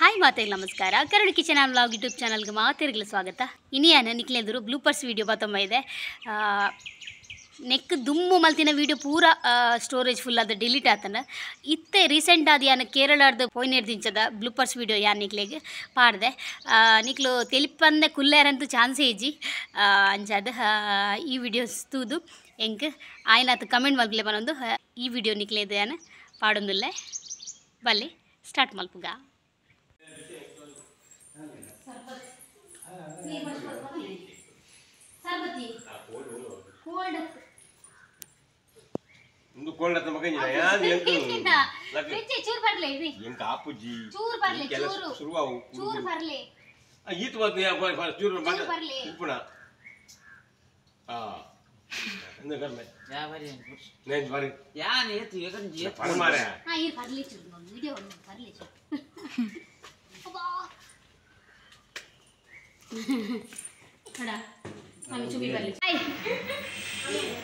Hi ಮಾತೆಗೆ ನಮಸ್ಕಾರ. Karun kitchen and vlog YouTube ಚಾನಲ್ಗೆ ಮಾತೆರ್ಗಲ ಸ್ವಾಗತ. ಇನಿಯಾನ ನಿಕ್ಲೆದುರು ಬ್ಲೂಪರ್ಸ್ ವೀಡಿಯೋ ಬತ್ತೊಂಬ ಇದೆ. ನೆಕ್ ದುಮ್ಮು ಮಲ್ತಿನ ವೀಡಿಯೋ ಪೂರ ಸ್ಟೋರೇಜ್ ಫುಲ್ ಆದ ಡಿಲೀಟ್ ಆತನ. ಇತ್ತೆ ರೀಸೆಂಟ್ ಆದ ಯಾನ ಕೇರಳದ ಪೋಯ್ನೇರ್ ದಿಂಚದ ಬ್ಲೂಪರ್ಸ್ ವೀಡಿಯೋ ಯಾನ್ ನಿಕ್ಲೆಗ್ ಪಾಡ್ದೆ. ನಿಕ್ಲು ತೆಲಿಪಂದೆ ಕುಲ್ಲೇರಂತೂ ಚಾನ್ಸೇ ಇಜ್ಜಿ. ಅಂಚಾದ ಈ ವಿಡಿಯೋಸ್ ತೂದು ಎಂಕ್ ಆಯ್ನಾತ್ ಕಮೆಂಟ್ ಮಲ್ಪಲೆ ಬನ್ನೊಂದು ಈ ವಿಡಿಯೋ ನಿಕ್ಲೇದು ಯಾನ ಪಾಡೊಂದುಲ್ಲೆ. ಬಲ್ಲಿ ಸ್ಟಾರ್ಟ್ ಮಲ್ಪುಗ.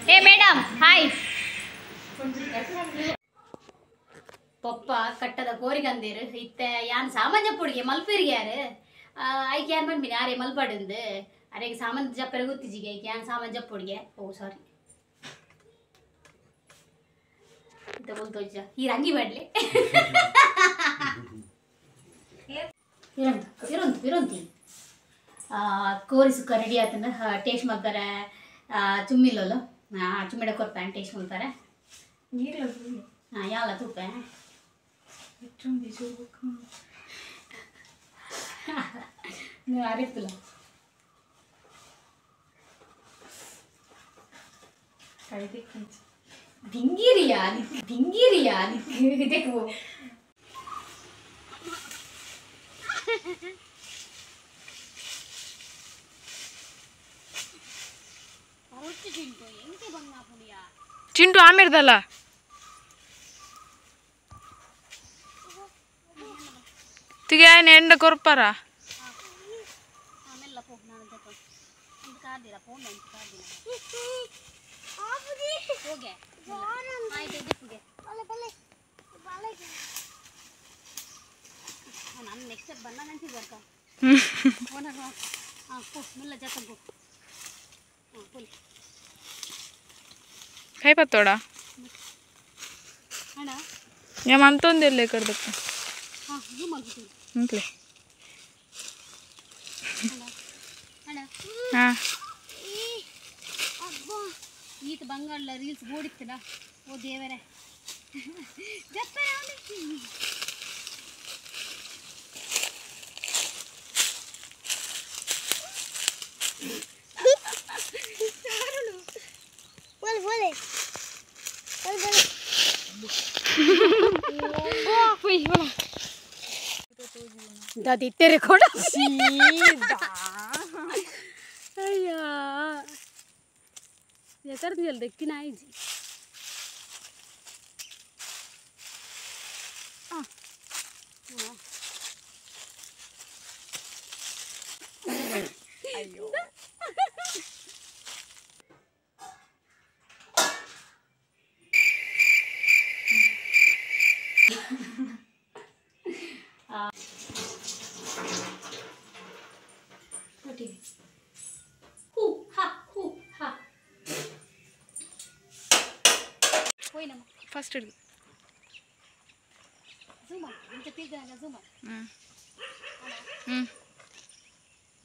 ಹೇ ಮೇಡಮ್ ಹಾಯ್. ಪಪ್ಪ ಕಟ್ಟದ ಕೋರಿಗಂದೇರು ಇತ್ತೆ ಯಾನ್ ಸಾಮಾನ್ಯ ಪುಡಿಗೆ ಮಲ್ಪಿರಿಗೆ ಯಾರು ಐಕ್ ಯಾನ್ ಬಂದ್ಬಿನಿ ಯಾರೇ ಮಲ್ಪಾಡಂದು ಅರೆಗೆ ಸಾಮಾನ್ಯ ಜಪ್ಪರೆ ಗೊತ್ತಿಜಿಗೆ ಐಕ್ ಯಾನ್ ಸಾಮಾನ್ಯ ಜಪ್ಪುಡಿಗೆ. ಓ ಸಾರಿ ಇತ್ತ ಬೋಲ್ತೋಜ ಈ ರಂಗಿ ಮಾಡ್ಲಿ ಇರಂತು ಇರಂತು ಇರಂತಿ. ಕೋರಿ ಸುಕ್ಕ ರೆಡಿ ಆತನ ಟೇಸ್ಟ್ ಮಾಡ್ತಾರೆ. ಚುಮ್ಮಿಲ್ಲಲ್ಲ ಚುಮ್ಮಿಡ ಕೊರ್ಪಾನ್ ಟೇಸ್ಟ್ ಮಾಡ್ತಾರೆ. ಹಾಂ ಯಾಲ ತೂಪ ಅರಿಪಿಲ್ಲ. ದಿಂಗಿರಿಯಾ ದಿಂಗಿರಿಯಾ ಇದಕ್ಕೆ ಚಿಂಟು ಆಮಿರ್ದಲ್ಲ ತಿಗೆ ಎಂಡ ಕೊರ್ಪಾರ. ಕೈ ಪತ್ತೋಡ ಮಂತೊಂದಿಲ್ಲ ಕಡ್ದಕ್ಕ. ಈತ ಬಂಗಾಳ ರೀಲ್ಸ್ ಓಡಿತ್ತಲ್ಲ. ಓ ದೇವರೇ दादी तेरे को अय्या ये कर दिया देखती ना आई जी. अयो ಫಸ್ಟ್ ಹಿಡಿದು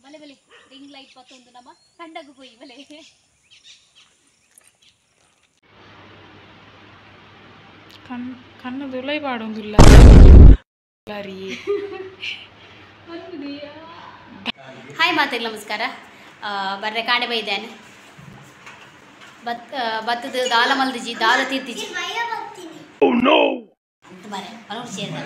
ಬಲೆ ಬಲೆ ರಿಂಗ್ ಲೈಟ್ ಪತ್ತೊಂದು ನಮ್ಮ ಕಂಡಗು ಪೋಯಿ ಬಲೆ. ಕಣ್ಣು ದುಲೈ ಪಾಡೊಂದುಲ್ಲ. ಹಾಯ್ ಮಾತೆಗೆ ನಮಸ್ಕಾರ. ಬರ್ರೆ ಕಾಣೆ ಬೈದೇನೆ ಬತ್ತದ ದಾಲ ಮಲ್ದಿಜಿ ದಾಲ ತೀರ್ತಿಜಿ ಅಂತ ಬಾರೆ ಪಲೋಡ್ ಸೇರ್ದ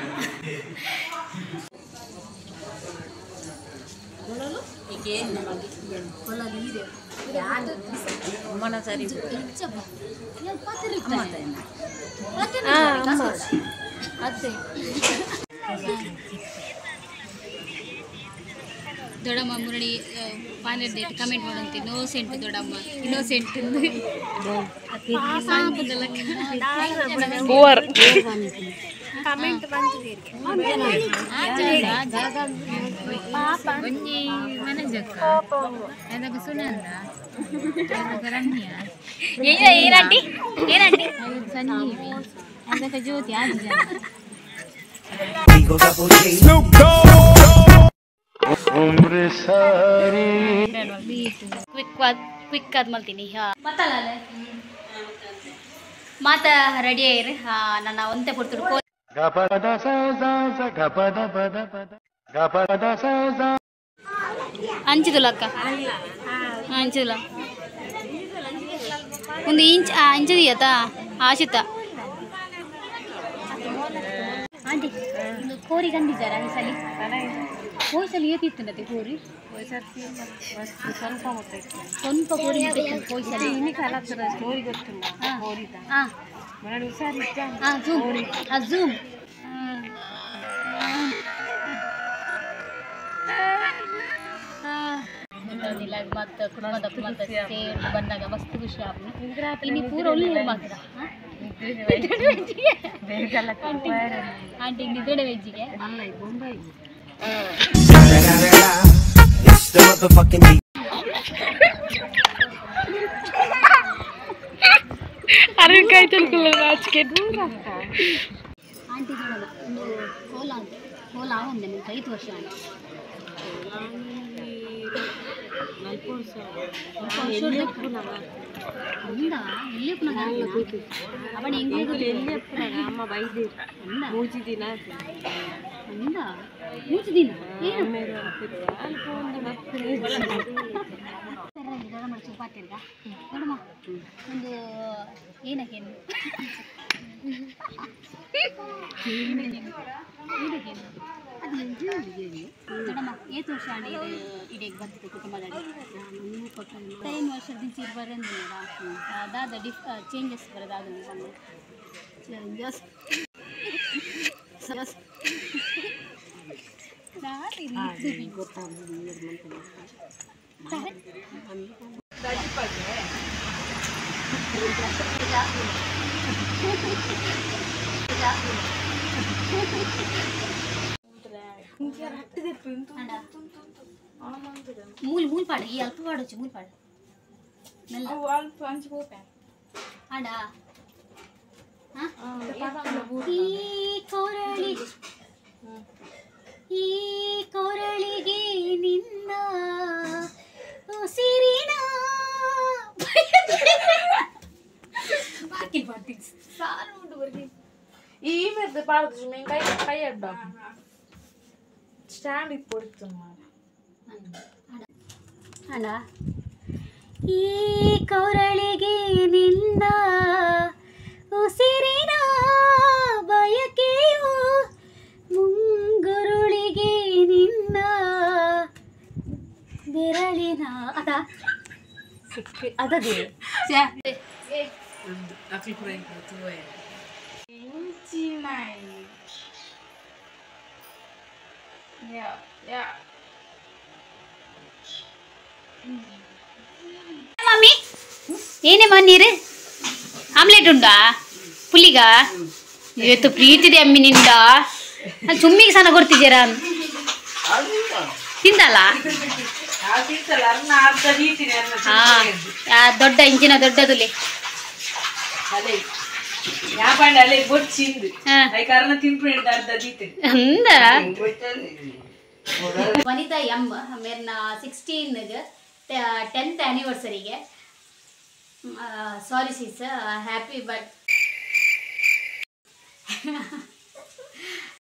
ದೊಡ್ಡಮ್ಮ ಮುರಳಿ ಪಾನರ್ ಡೇಟ್ ಕಮೆಂಟ್ ಮಾಡಂತೆ ಇನ್ನೋಸೆಂಟ್ ದೊಡ್ಡಮ್ಮ ಇನ್ನೋಸೆಂಟ್ ಪುವರ್. ಕಮೆಂಟ್ ಬಂದಿದ್ದೀರಿ ಪಾಪ ಒಂಜಿ ಮನಜಕ್ಕ ಅದಕ್ಕೆ ಸುನಂದ ಅದಕ್ಕೆ ರಮ್ಯ ಏನಂಟಿ ಏನಂಟಿ ಸಂಜೀವಿ ಅದಕ್ಕೆ ಜ್ಯೋತಿ ಆರು ಜನ. ಕ್ವಿಕ್ ಕ್ವಿಕ್ ಆದ್ ಮಲ್ತೀನಿ ಮತ್ತಲ್ಲ ಮಾತ ರೆಡಿ ಆಯಿರಿ. ನನ್ನ ಒಂತೆ ಪೊರ್ತುಡು ಅಂಚಿದುಲ ಅಕ್ಕ ಅಂಚಿದುಲ ಒಂದು ಇಂಚ್ ಅಂಚಿದೀಯತಾ ಆಶಿತ ಆಂಟಿ ಒಂದು ಕೋರಿ ಕಂಡಿದ್ದಾರೆ ಈ ಸಲ ಹೋಯ್ ಸಲ ಏತಿತ್ತಂಡತೆ ಕೋರಿ ಸ್ವಲ್ಪ ಕೋರಿ ಹೋಯ್ ಸಲ ಹಾಂ ಹಾಂ ಝೂಮ್ ಹಾಂ ಝೂಮ್ ಮತ್ತು ಕುಟುಂಬದ ಮತ್ತೆ ಸೇರಿ ಬಂದಾಗ ಮಸ್ತ್ ಖುಷಿ ಆಪುಂಡು. ಇನ್ನು ಪೂರ ಒಳ್ಳೆ ಮಾತ್ರ ಆಂಟಿ ನಿದ್ರೆ ವೆಜ್ಜಿಗೆ. ಅರವಿಕಾಯಿ ತಿಳ್ಕೊಳ್ಳ ನಾಚಿಕೆ. ಆಂಟಿ ನೋಡೋಣ ಒಂದು ಕೋಲ ಅಂತ ಕೋಲ ಒಂದೆ ನಿಮ್ಗೆ 5 ವರ್ಷ ಆಂಟಿ. ಒಂದು ಏನಕ್ಕೆ ಏತು ವರ್ಷ ಇಡೀ ಬರ್ತದೆ ಕುಟುಂಬದಲ್ಲಿ 5 ವರ್ಷದಿಂದ ಬರಂದಿಲ್ಲ ದಾದ ಡಿಫ್ ಚೇಂಜಸ್ ಬರೋದಾದ ಚೇಂಜಸ್ ಮೂಲ್ ಮೂಲ್ ಪಾಡ ಈ ಅಲ್ಪ ಪಾಡೊಚ್ಚು ಮೂಲ್ ಪಾಡ ಮೆಲ್ಲ ಆಂಡ ಈ ಕೊರಳಿ ಈ ಕೊರಳಿಗೆ ನಿನ್ನ ಉಸಿರಿನ ಬಾಕಿ ಬರ್ತೀನಿ ಸಾರು ಉಂಟು ಬರ್ತೀನಿ. ಈ ಮೆದ್ದು ಪಾಡದು మేము ಕೈ ಕೈ ಅಡ್ಡ ಸ್ಟ್ಯಾಂಡ್ ಇಪ್ಪೊಡಿತ್ತು ಅಣ್ಣ ಈ ಕೊರಳಿಗೆ ನಿನ್ನ ಉಸಿರಿನ ಬಯಕೆಯು ಮುಂಗುರುಳಿಗೆ ನಿನ್ನ ಬೆರಳಿನ ಅದ ಅದದೇ ಮಮ್ಮಿ ಏನೇ ನೀರು ಆಮ್ಲೆಟ್ ಉಂಡಾ ಪುಲ್ಲಿಗ ಇವತ್ತು ಪ್ರೀತಿದೆ ಅಮ್ಮಿ ನಿಂದ ನಾನು ಚುಮ್ಮಿಗೆ ಸಣ್ಣ ಕೊಡ್ತಿದ್ದೀರಾ ತಿಂದಲ್ಲ ಹಾ ದೊಡ್ಡ ಇಂಚಿನ ದೊಡ್ಡದುಲೆ ಅಂದ ವನಿತಾ ಎಂ ಮೇರ್ನ 16 10th ಆನಿವರ್ಸರಿಗೆ sorry sis happy but